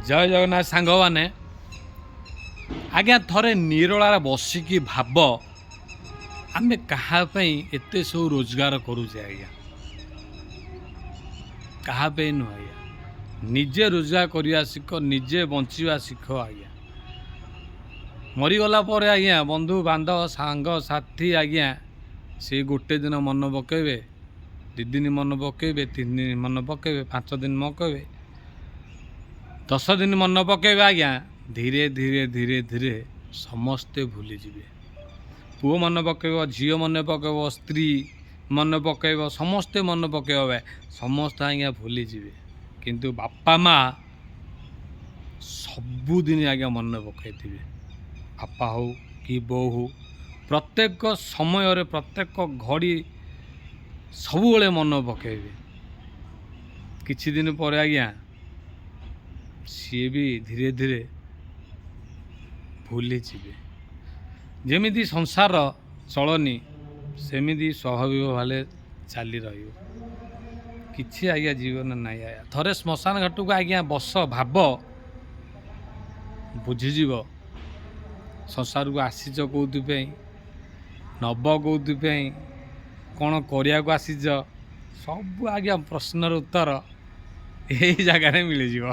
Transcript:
ଜୟ ଜଗନ୍ନାଥ ସାଙ୍ଗମାନେ। ଆଜ୍ଞା, ଥରେ ନିରୋଳାରେ ବସିକି ଭାବ, ଆମେ କାହା ପାଇଁ ଏତେ ସବୁ ରୋଜଗାର କରୁଛେ ଆଜ୍ଞା? କାହା ପାଇଁ ନୁହଁ ଆଜ୍ଞା। ନିଜେ ରୋଜଗାର କରିବା ଶିଖ, ନିଜେ ବଞ୍ଚିବା ଶିଖ ଆଜ୍ଞା। ମରିଗଲା ପରେ ଆଜ୍ଞା, ବନ୍ଧୁ ବାନ୍ଧବ, ସାଙ୍ଗସାଥି ଆଜ୍ଞା, ସେ ଗୋଟେ ଦିନ ମନେ ପକେଇବେ, 2 ଦିନ ମନେ ପକେଇବେ, 3 ଦିନ ମନେ ପକେଇବେ, 5 ଦିନ ପକେଇବେ, 10 ଦିନ ମନେ ପକେଇବେ ଆଜ୍ଞା। ଧୀରେ ଧୀରେ ଧୀରେ ଧୀରେ ସମସ୍ତେ ଭୁଲିଯିବେ। ପୁଅ ମନେ ପକେଇବ, ଝିଅ ମନେ ପକେଇବ, ସ୍ତ୍ରୀ ମନେ ପକେଇବ, ସମସ୍ତେ ମନେ ପକେଇବ, ସମସ୍ତେ ଆଜ୍ଞା ଭୁଲିଯିବେ। କିନ୍ତୁ ବାପା ମା ସବୁଦିନ ଆଜ୍ଞା ମନେ ପକେଇଥିବେ। ବାପା ହଉ କି ବୋଉ ହଉ, ପ୍ରତ୍ୟେକ ସମୟରେ, ପ୍ରତ୍ୟେକ ଘଡ଼ି ସବୁବେଳେ ମନେ ପକେଇବେ। କିଛି ଦିନ ପରେ ଆଜ୍ଞା ସିଏ ବି ଧୀରେ ଧୀରେ ଭୁଲିଯିବେ। ଯେମିତି ସଂସାର ଚଳନି, ସେମିତି ସ୍ୱାଭାବିକ ଭାବେ ଚାଲି ରହିବ। କିଛି ଆଜ୍ଞା ଜୀବନ ନାହିଁ ଆଜ୍ଞା। ଥରେ ଶ୍ମଶାନ ଘାଟକୁ ଆଜ୍ଞା ବସ, ଭାବ, ବୁଝିଯିବ ସଂସାରକୁ ଆସିଛ କେଉଁଥିପାଇଁ, ନବ କେଉଁଥିପାଇଁ, କ'ଣ କରିବାକୁ ଆସିଛ। ସବୁ ଆଜ୍ଞା ପ୍ରଶ୍ନର ଉତ୍ତର ଏଇ ଜାଗାରେ ମିଳିଯିବ।